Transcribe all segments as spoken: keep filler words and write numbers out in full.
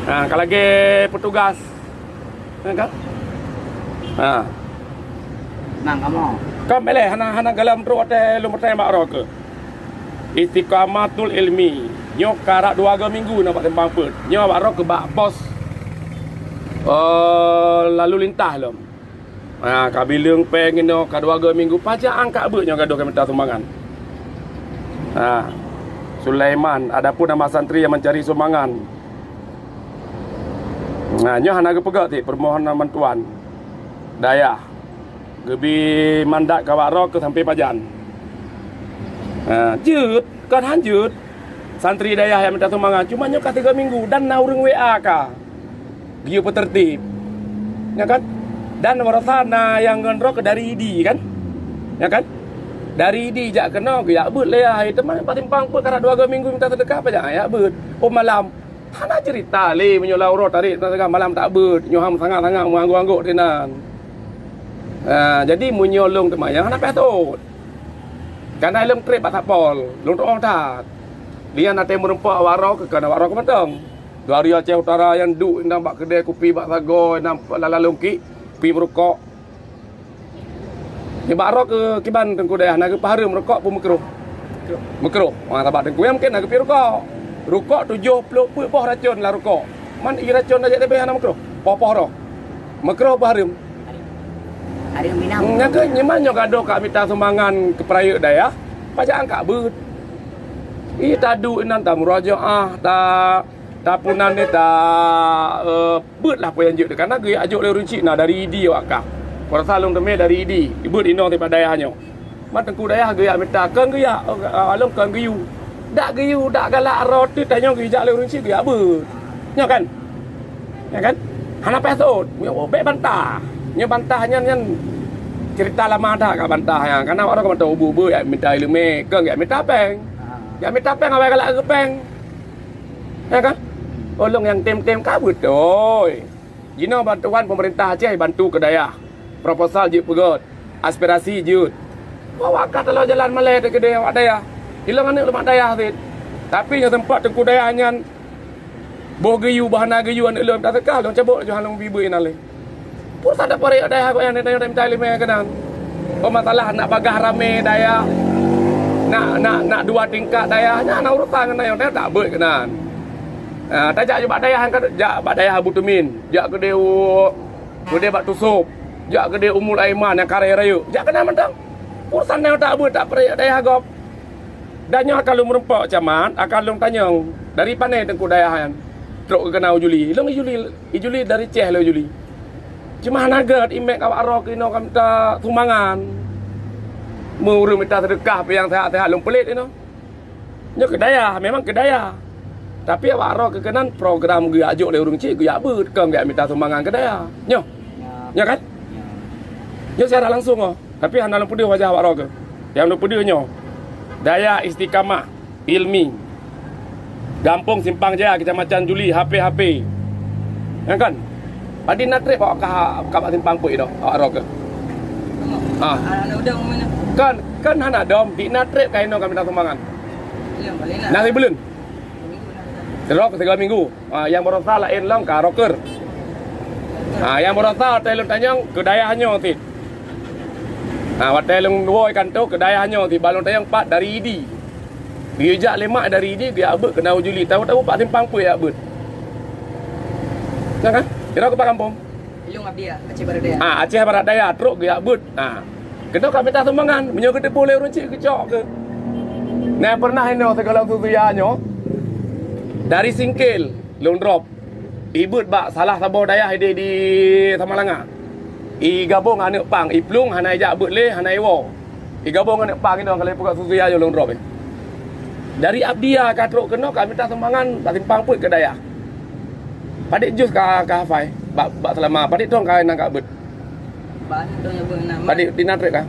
Ha, ka lagèe petugas. Ha, kan? Ha. Nang kamoe. Kan beleh hana, hana galom trok watèe lôn peutanyong bak droe keuh. Istiqamatul ilmi. Nyoe karab dua go minggu na bak simpang peuet. Nyoe bak droe keuh bak pos, eh, lalu lintas lom. Ha, ka bileueng péng inoe, ka dua go minggu, pajan angkat beuet nyoe gadoh ka mita sumbangan. Ha, Sulaiman, adapun nama santri yang mencari sumbangan. Ha, nyoe hana geupeugah cit permohonan bantuan dayah. Geubi mandat ka bak droe keuh sampai pajan. Ha, jeuet, kon han jeuet. Santri dayah nyang mita sumbangan, cuma nyoe ka tiga minggu dan na ureueng W A ka. Geuyue peuteurtib. Ya kan? Dan baroesa na nyang ngon droe keuh dari Idi kan? Ya kan? Dari Idi jak keunoe geujak beuet lé yah, teuma bak simpang peuet karab dua go minggu mita seudeukah, pajan jak beuet. Oh malam. Hana ceurita lé meunyoe lam uroe tarék na sagai malam tak beuet, nyoe han sangat-sangat meuanggôk-anggôk sinan. Ha, jadi meunyoe lôn teuma nyang hana payah teuôt. Kana lôn trép bak Satpol, lôn tu'oh that. Lian até meureumpok awak droe keuh, kana awak droe keuh mantong. Dari Aceh Utara nyang duek inan bak keudè kupi bak sagoe, inan lala lungkik, kupi meurukok. Nibak droe keuh kiban Teungku Dayah na geupeuhareuem rukok peue meukruh? Meukruh. Wah, sabab Teungku Dayah mungken na geupie rukok. Rukok tujoh ploh peuet boh racon lam rukok. Man ie racon tajak leubeh hana meukruh. Poh-poh roh. Meukruh peuhareuem. Hareuem inong. Nyang keuh nyoe man nyoe gadoh ka mita sumbangan keu peurayeuk dayah, pajan angkat beuet. Ie taduek inan, tamurajaah, ta Tapi nan nyoe ta, eh, beuet lah peue nyang jeuet, karena geujak ajok lé ureueng chik na dari Idi awak kah. Peurasa lôn teumé dari Idi, beuet inoe bak dayah nyoe. Man Teungku Dayah geujak mita, kon geujak, eh, along kon geuyue. Dak geuyue, dak galak droe teuk, tanyong geujak lé ureueng chik geujak beuet. Nyoe kan? Nyoe kan? Hana payah seuôt. Nyoe bèk bantah. Nyoe bantah nyan, nyan ceurita lama that ka bantah nyan. Karena awak droe ka mantong ubeut-ubeut, jak mita ileumèe, kon jak mita pèng. Jak mita pèng, awai galak keu pèng. Ya kan? Ulôn nyang tem-tem ka beutôi. Jinoe bantuan pemerintah Aceh bantu keu dayah. Proposal jeuet peugöt, aspirasi jeuet. Awak ka taloe jalan malèe teuh keudéh awak dayah. Ilôn aneuk leumak dayah cit. Tapi nyang teumpat Teungku Dayah nyan boh geuyue, boh hana geuyue aneuk lôn, tak teuka lôn cabot laju, han lôn bi beuet inan lé. Peue sapeue dayah gobnyan, tanyoe tamita ileumèe keunan. Oh, masalah nak bagaih ramé dayah, nak, nak, nak dua tingkat dayah, nyan na urusan ngon tanyoe, tanyoe tak beuet keunan. Ah, tajak bak dayah, jak bak dayah Abu Tumin, jak keudéh u, keudéh bak Tusop, jak keudéh Ummul Aiman nyang kareh rayeuk, jak keunan mantong. Urusan tanyoe tak beuet, tak peuraya dayah gob. Dan nyoe akan lôn meurumpok camat, akan lôn tanyong, dari pané Teungku Dayah nyan trok keunan u Juli. Lôn i Juli, i Juli dari Aceh lôn i Juli. Cuma hana gèt, i mèt awak droe keunoe ka mita sumbangan. Meu ureueng mita seudeukah pih nyang seuhat-seuhat lôn peulét inoe. Nyoe keu dayah, memang keu dayah. Tapi awak droe keuh keunan program geujak jok lé ureueng chik geujak beuet, kon geujak mita sumbangan keu dayah. Nyoe. Nyoe kan? Nyoe siaran langsung oh. Tapi hana lôn peudeuh wajah awak droe keuh. Nyang lôn peudeuh nyoe, Dayah Istiqamah Ilmi, Gampông Simpang Jaya, Kecamatan Juli, H P H P. Nyan kan? Padum na trép awak ka, ka bak simpang peuet inoe, awak droe keuh? Ah. Kan, kan hana dom, di na trép ka inoe ka mita sumbangan. Na sibuleuen. Sidroe keu sigoe minggu. Ah, nyang baroesa laén lom ka roker. Ah, nyang baroesa watèe lôn tanyong keu dayah nyoe cit. Ah, watèe lôn woe kantô keu dayah nyoe cit, ban lôn tanyong pat dari Idi. Geujak lé mak dari Idi geujak beuet keunan u Juli, tahu-tahu bak simpang peuet jak beuet. Nah kan? Sidroe keu pat gampông? Ilôn Abdya, Aceh Barat Daya. Ah, Aceh Barat Daya, trok geujak beuet. Ah. Keunoe ka mita sumbangan, meunyoe geuteupeue lé ureueng chik geucok keuh. Nah, pernah inoe sigohlom susu ya nyoe dari Singkil, lôn drop. Ibeuet bak salah saboh dayah idéh di Samalanga. Igabong aneuk pang, iplueng hana ijak beuet lé, hana iwoe. Igabong aneuk pang inoe ka lheueh peugah susu ya nyoe lôn drop. Dari Abdya ka trok keunoe ka mita sumbangan bak simpang peuet keu dayah. Padit jus ka, ka hafai bak, bak seulama, padit thon ka nan ka beuet. Bak thon nyang beuet na. Padit di na trép ka?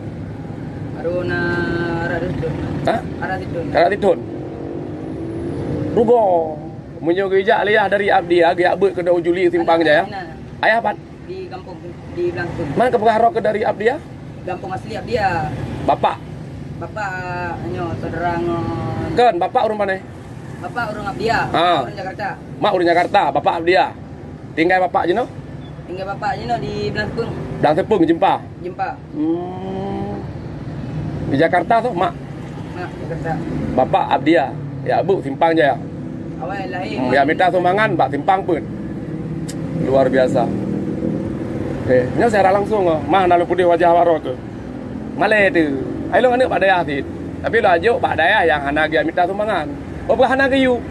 Baru na arah thon. Ha? Arah thon. Arah thon. Rugoe. Meunyoe geujak lé yah dari Abdya, geujak beuet keunoe u Juli simpang Jaya. Ayah pat? Di gampông, di Blangkon. Man ka peugah droe keuh dari Abdya? Gampông asli Abdya. Bapak? Bapak nyoe saudara ngon. Kon, bapak ureueng pané? Bapak ureueng Abdia, ha, ureueng Jakarta. Mak ureueng Jakarta, bapak Abdia. Tinggai bapak jinoe? Tinggai bapak jinoe di Blang Seupeueng. Blang Seupeueng, Jeumpa? Jeumpa. Hmm. Di Jakarta tu, mak? Mak, Jakarta. Bapak Abdia, ya, bu Simpang Jaya. Awai lahé. Hmm, ya, mita sumbangan bak Simpang Peuet. Luar biasa. Eh, nyoe siaran langsung, oh. Mah na lôn peudeh wajah baroe tu. Malée tu. Ai lôn aneuk bak dayah cit. Tapi lôn ajok bak dayah nyang hana geumita sumbangan. Oh, bah hana geuyue.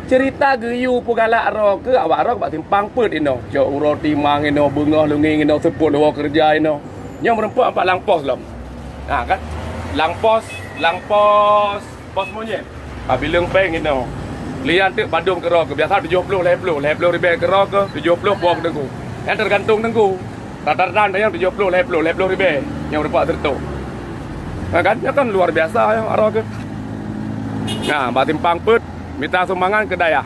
Cerita geuyue peugalak roe keu awak roe bak Simpang Peuet inoe. Cok uroe timang inoe, beungoh lungieng inoe, seupôt luwoe keureuja inoe. Nyoe meureumpok bak lam pos lom. Ha kan? Lam pos, lam pos, pos monyét. Ka bileueng péng inoe. Lian teuk padum keudroe keu biasa tujoh ploh lhèe ploh, lhèe ploh ribèe keudroe keu tujoh ploh po keu teungku. Nyan teugantung teungku. Rata-rata nyang tujoh ploh lhèe ploh, lhèe ploh ribèe nyang rupak sireutoh. Nah kan, nyan kan luar biasa nyang aro keu. Nah, bak Simpang Peuet mita sumbangan keu dayah.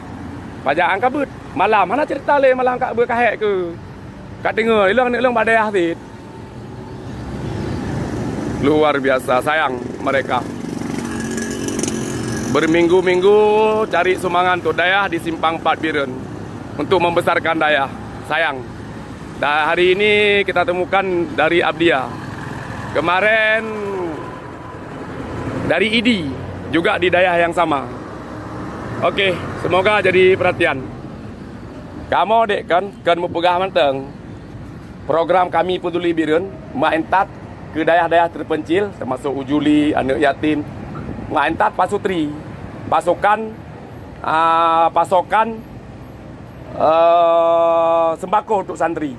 Pajak angka beuet. Malam hana cerita lé malam ka beuet ka hék keu. Ka deungoe ilong aneuk lôn bak dayah cit. Luar biasa sayang mereka. Berminggu-minggu cari sumbangan untuk dayah di Simpang Empat Bireuen untuk membesarkan dayah. Sayang. Dan hari ini kita temukan dari Abdia. Kemarin dari Idi juga di dayah yang sama. Oke, semoga jadi perhatian. Kamoe dek kan, kan meupeugah mantong. Program kami Peduli Bireuen meuintat keu dayah-dayah terpencil, termasuk ujuli, aneuk yatim. Meuintat pasutri, pasokan, ah, pasokan, eh, sembako untuk santri.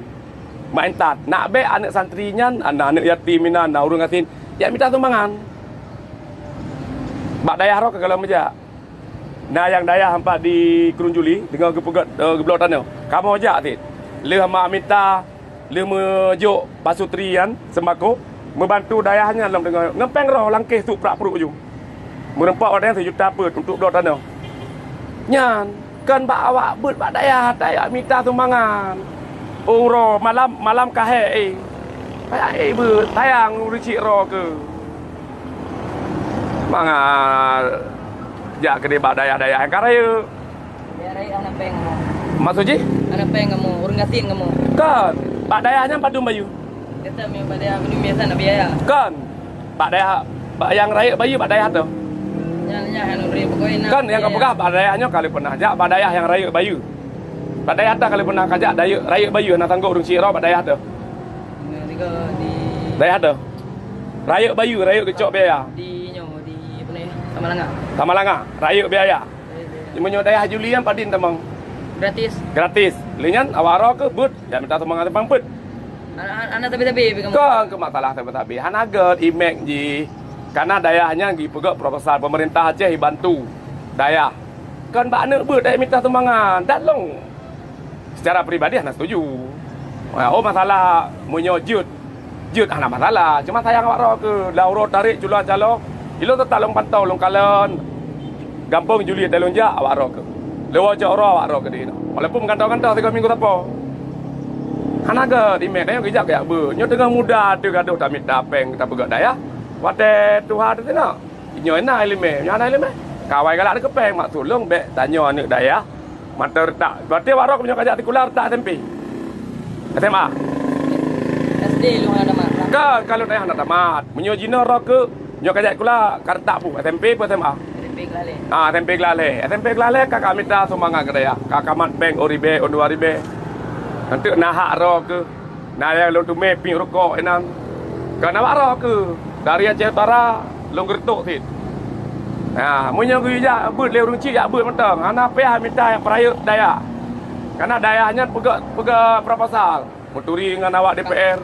Meuintat, nak bèk aneuk santri nyan, na aneuk yatim inan, na ureueng gasien, jak mita sumbangan. Bak dayah roh ka galom meujak. Na nyang dayah ampat di Krueng Juli, deungoe geupeugét, eh, geubloe tanoh. Kamoe jak cit. Lheueh mak mita, lheueh meujok pasutri nyan sembako, meubantu dayah nyan lom deungoe. Ngon péng roh langkéh suk prak pruek ju. Meureumpok watèe nyan sijuta peuet untuk bloe tanoh. Nyan, kon bak awak beuet bak dayah, dayah mita sumbangan. Uroe malam, malam ka hék, eh. Payah, eh, beuet, sayang ureueng chik roe keu. Mangat jak keudeh bak dayah-dayah nyang ka rayeuk. Dayah rayeuk hana péng kamoe. Maksud jih? Hana péng kamoe, ureueng gasien kamoe. Kon, bak dayah nyan padum bayeue? Gata mi bak dayah padum biasa na biaya. Kon, bak dayah, bak nyang rayeuk bayeue bak dayah toh. Nyan, nyan hana ureueng pokok na. Kon, nyang ka peugah bak dayah nyoe ka lheueh peunah jak, bak dayah nyang rayeuk bayeue. Bak dayah toh ka lheueh peunah ka jak, dayeuek, rayeuk bayeue hana sanggob ureueng chik roe bak dayah toh. Nah, tiga di dayah toh. Rayeuk bayeue, rayeuk geucok biaya. Di nyoe, di apa ni? Samalanga. Samalanga, rayeuk biaya. Rayeuk biaya. Meunyoe dayah Juli nyan padum tamong? Gratis. Gratis. Lheueh nyan awak roe keu beuet, jak mita sumbangan Simpang Peuet. Hana, hana, hana sabe-sabe pih kamoe. Kon keu masalah sabe-sabe. Hana gèt imek jih. Karena dayah nyan geupeugét proposal pemerintah Aceh ibantu dayah. Kon bak aneuk beuet dayah mita sumbangan. Dan lôn Secara pribadi hana setuju. Oh, masalah meunyoe jeuet, jeuet hana masalah. Cuma sayang awak roe keu lam uroe tarek cula calo, ilôn teutap lôn pantau, lôn kalon gampông Juli teuh lôn jak awak roe keu. Lewat cok roe awak roe keu di inoe. Walaupun meugantoh-gantoh tiga minggu sapo. Hana gèt imek dayah geujak keu jak beuet. Nyoe teungoh muda teuh gadoh tamita péng tapeugét dayah. Watèe tuha teuh singoh. Nyoe na ileumèe, nyoe hana ileumèe. Kawai galak dikeupeng, maksud lôn bèk tanyoe aneuk dayah. Mantong reutak. Berarti awak roe meunyoe ka jak sikula reutak S M P. S M A. S D lôn hana tamat. Ka, ka lôn dayah hana tamat. Meunyoe jinoe roe keu, nyoe ka jak sikula, ka reutak peue, S M P peue S M A? S M P Geulahlèe. Ah, S M P Geulahlèe. S M P Geulahlèe ka, ka mita sumbangan keu dayah. Ka, ka mat péng ôn ribèe, ôn dua ribèe. Eunteuk na hak roe keu. Na nyang lôn teumé piep rukok inan. Kon awak roe keu dari Aceh Utara lôn geureutok cit. Ha, meunyoe geuyue jak beuet lé ureueng chik jak beuet mantong, hana payah mita nyang peurayeuk dayah. Karena dayah nyan peugah, peugah proposal meuturi ngon awak D P R.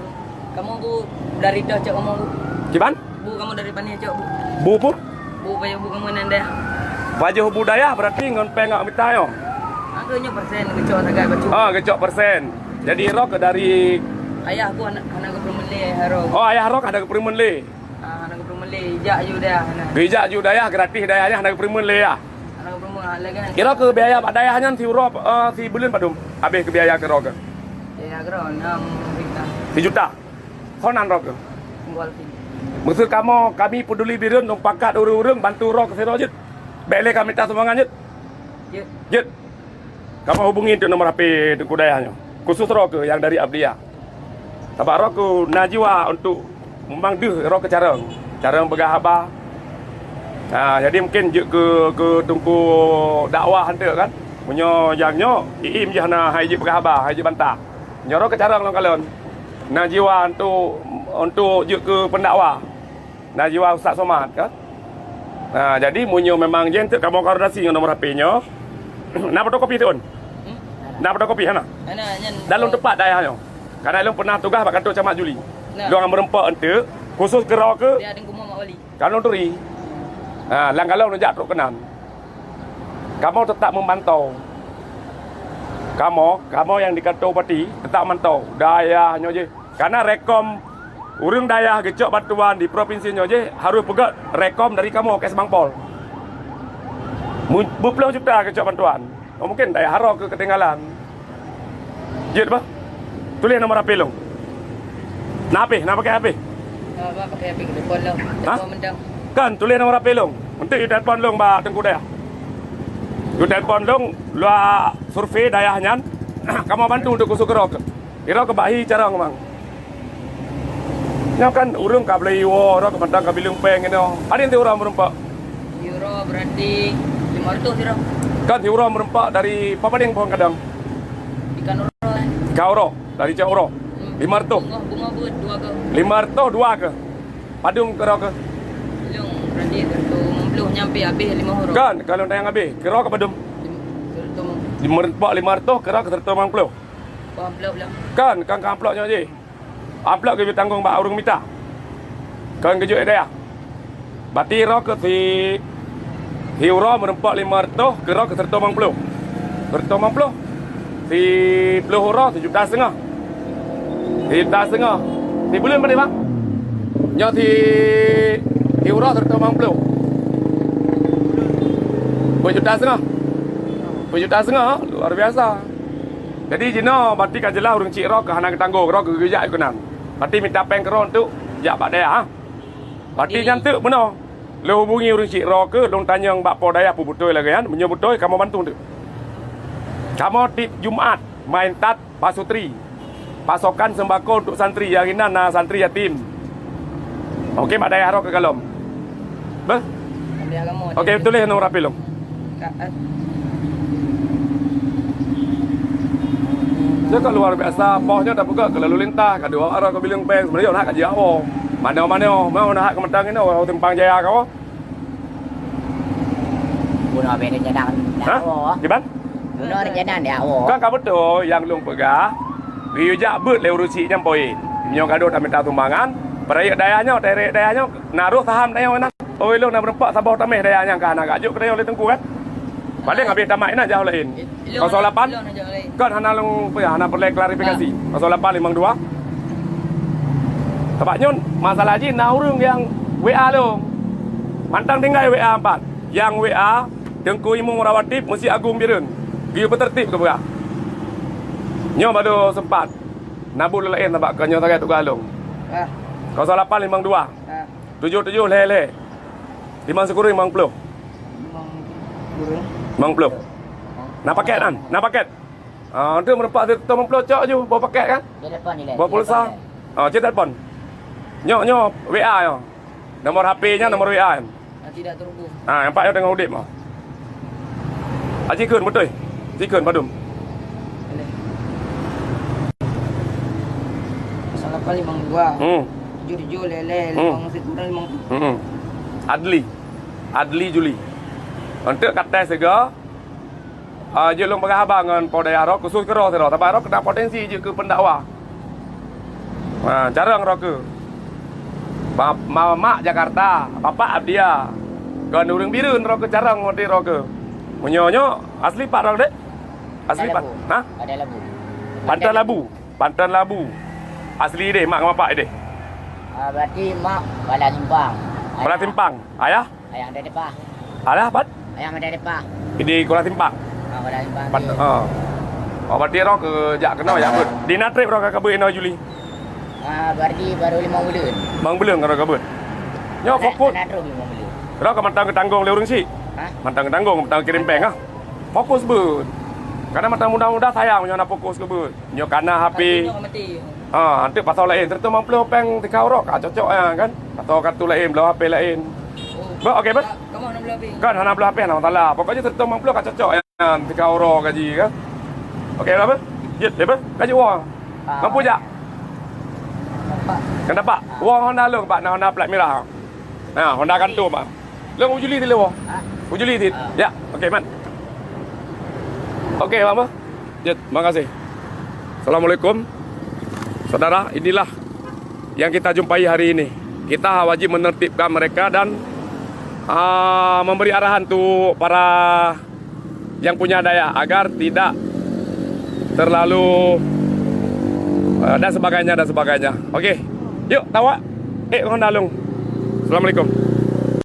Kamoe bu dari toh cok kamoe bu. Kiban? Bu kamoe dari Panieh cok bu. Bu peue? Bu pajoh bu kamoe nan dayah. Pajoh bu dayah berarti ngon péng awak mita nyoe. Aku nyoe persen geucok sagai bacut. Ah, geucok persen. Jadi roe keu dari ayah ku hana, hana geupeurumeun lé, ayah roe. Oh, ayah roe hana geupeurumeun lé. Ah, hana geupeurumeun lé, ijak ju dayah hana. Geujak ju dayah gratis dayah nyan hana geupeurumeun lé ya. Hana geupeurumeun lé kan. Kira keu biaya bak dayah nyan siuroe, eh, sibuleuen padum? Habéh keu biaya keu roe keu? Biaya keu roe enam juta. Sijuta. Soe nan roe keu? Gol sih. Maksud kamoe, kami peduli Bireuen lôn pakat ureueng-ureueng bantu roe keu sidroe jeuet. Bèk lé ka mita sumbangan jeuet. Jeuet. Jeuet. Kamoe hubungi untuk nomor H P Teungku Dayah nyoe. Khusus droe keuh nyang dari Abdya. Sabab droe keuh na jiwa untuk memang deuh droe keuh carông. Carông peugah haba. Ha, jadi mungkin jeuet keu, keu Teungku dakwah enteuk kan. Meunyoe nyang nyoe, ié-ié jih na hai jeuet peugah haba, hai jeuet bantah. Nyoe droe keuh carông lôn kalon. Na jiwa untuk, untuk jeuet keu pendakwah. Na jiwa Ustaz Somad kan. Ha, jadi meunyoe memang jih enteuk kamoe koordinasi ngon nomor H P nyoe. Na fotokopi tu, Un? Hmm? Na fotokopi hana? Hana, nyan. Dalam tempat dayah nyoe. Karena lôn pernah tugas bak kantor camat Juli. Nah. Lôn meureumpok enteuk, khusus keu droe keuh. Dia ada ngomong Mak Wali. Kan lôn turi. Ha, lam galom lôn jak trok keunan. Kamoe tetap memantau. Kamoe, kamoe nyang di kantor bupati tetap mantau dayah nyoe jih. Karena rekom ureuëng dayah geucok bantuan di provinsi nyoe jih harus peugét rekom dari kamoe Kesbangpol. Mu-, beuplôh juta geucok bantuan. Oh, mungkin dayah droe keuh ketinggalan. Jeuet bah. Tuléh nomor H P lôn. Na H P, na pakai H P? Apa pakai H P telepon lôn? Hah? Telepon mendang. Kan tuléh nomor H P lôn. Untuk telepon lôn bak Teungku Dayah. Telepon lôn, lôn survei dayah nyan. Kamoe bantu untuk khusus keu droe keuh. Droe keuh bak hi carông memang. Nyoe kan ureuëng ka beli iwoe, droe keuh mantong ka bileueng péng inoe. Padum ti uroe meureumpok? Uroe berarti lima ratus uroe. Kan ti uroe meureumpok dari Papadeng pohon kadang. Ikan uroe. Ikan uroe, dari cak uroe. Hmm. Lima ratus. Bunga, bunga buat dua ke? Lima ratus dua keuh? Padum keu droe keuh? Lôn berarti seratus lima puluh nyampe habis lima uroe. Kan, kalau nyang habis, keu droe keuh padum? Lim-, seratus lima puluh. Meureumpok lima ratus, keu droe keuh seratus lima puluh. Lima puluh belum. Kan, kan, kan amplop nyoe jih. Amplop geuyue tanggong bak ureuëng mita. Kon geujok dayah. Berarti droe keuh si, si uroe meureumpok lima ratus, keu droe keuh seratus lima puluh. Seratus lima puluh. Si ploh uroe, sijuta setengah. Sijuta setengah. Si buleuen padum, Bang? Nyoe si, si uroe seratus lima puluh. Peuet juta setengah. Peuet juta setengah, luar biasa. Jadi jinoe berarti ka jeulaih ureuëng chik droe keuh hana geutanggong, droe keuh geujak keunan. Berarti mita péng keudroe untuk jak bak dayah, ha? Berarti nyan teuk meunoe. Lôn hubungi ureuëng chik droe keuh, lôn tanyong bak po dayah peue beutôi lagée nyan, meunyoe beutôi kamoe bantu teuk. Kamoe tiep Jumat main tat pasutri. Pasokan sembako untuk santri, nyang inan na santri yatim. Oke, mak dayah droe keuh kalom. Beh? Ambil agama. Oke, tuléh nomor H P lôn. Ka, eh. Nyoe ka luar biasa, poh nyoe tapeugah keu lalu lintas, ka dua arah keu bileueng péng, sebenarnya nak ka jiak woe. Manoe-manoe, mau nak keu mantong inoe, simpang jaya ka woe. Bunoe beda jalan dak woe. Kiban? Bunoe rencana dak woe. Kan ka beutôi nyang lôn peugah. Geuyue jak beuet lé ureuëng chik nyan poin. Nyoe gadoh tamita sumbangan, peurayeuk dayah nyoe, tareuk dayah nyoe, na roh saham dayah nyan. Oi, lôn na meureumpok saboh tameh dayah nyan ka hana gak jok keu dayah lé teungku kan. Paling habéh tamat inan jauh laén. Kosong lapan? Kan hana lôn, apa ya, hana peureulée klarifikasi. Kosong lapan limong dua. Sabab nyoe masalah jih na ureuëng nyang W A lôn. Mantong tinggai W A empat. Nyang W A Teungku Imum Rawatib Meuseujid Agong Bireuen. Geuyue peuteurtib keu peugah. Nyoe baru sempat. Nabu lôn laén sabab ka nyoe sagai tugaih lôn. Ah. Kosong lapan limong dua. Ah. Tujoh tujoh lhée lhée. Limong sikureueng limong ploh. Limong sikureueng. Limong ploh. Na paket kan? Na paket. Ah, untuk meureumpok sireutôh limong ploh cok ju, boh paket kan? Dia telepon je lah. Boh pulsa. Ah, cit telepon. Nyoe, nyoe, W A nyoe. Nomor H P nyan, nomor W A nyan. Nanti dah terhubung. Ah, nampak nyoe teungoh udeb mah. Aji keun beutôi. Aji keun padum. Boleh. Kosong lapan limong dua. Hmm. Tujoh tujoh lhée lhée, hmm, limong sikureueng limong ploh. Hmm. Adli. Adli Juli. Untuk katai siga, Ah, jeuet lôn peugah haba ngon po dayah droe, khusus keu droe sidroe. Sabab droe keunan potensi jeuet keu pendakwah. Ha, carông droe keuh. Ba-, ma-, mak Jakarta, bapak Abdya. Kon ureuëng Bireuen droe keuh carông watée droe keuh. Meunyoe nyoe asli pat droe deh? Asli pat? Labu. Ha? Padang Labu. Panton Labu. Panton Labu. Asli deh, mak ngon bapak deh? Ah, berarti mak Kuala Simpang. Kuala Simpang. Ayah? Ayah Mada Depah. Alah, pat? Ayah Mada Depah. Di Kuala Simpang? Ah, Kuala Simpang. Pat, ah. Oh, berarti droe keuh jak keunoe jak beuet. Di na trép droe ka beuet inoe Juli? Ah, berarti baru limong buleuen. Limong buleuen ka droe ka beuet. Nyoe fokus. Keunan trép limong buleuen. Droe ka mantong geutanggong lé ureuëng chik? Hah? Mantong geutanggong, mantong kirém péng kah? Fokus beuet. Karena mata muda-muda sayang nyoe na fokus keu beuet. Nyoe kana H P. Kartu nyoe mati. Ha, nanti pasal lain. Seratus lima puluh peng tiga orang ka cocok ya kan. Atau kartu lain, bloe H P lain. Oh, Bah, okey, bah? Kamu enam belas B. Kan enam belas P, enam belas. Pokoknya seratus lima puluh ka cocok ya. Tiga orang gaji kan. Okey lah, bah? Jit, ya, bah? Gaji wah. Ah. Mampu jak? Dapat. Kan dapat? Wah, Honda long, Pak. Nah, Honda plat merah. Nah, Honda kantor, Pak. Long ujuli tu, long. Ha? Ujuli tu. Ah. Ya, okey, man. Okey, Bang, bah? Jit, terima kasih. Assalamualaikum. Saudara, inilah yang kita jumpai hari ini. Kita wajib menertibkan mereka dan, ah, memberi arahan tu para yang punya dayah agar tidak terlalu, eh, dan sebagainya, dan sebagainya. Okey. Yuk, tawak. Eh, Honda long. Assalamualaikum.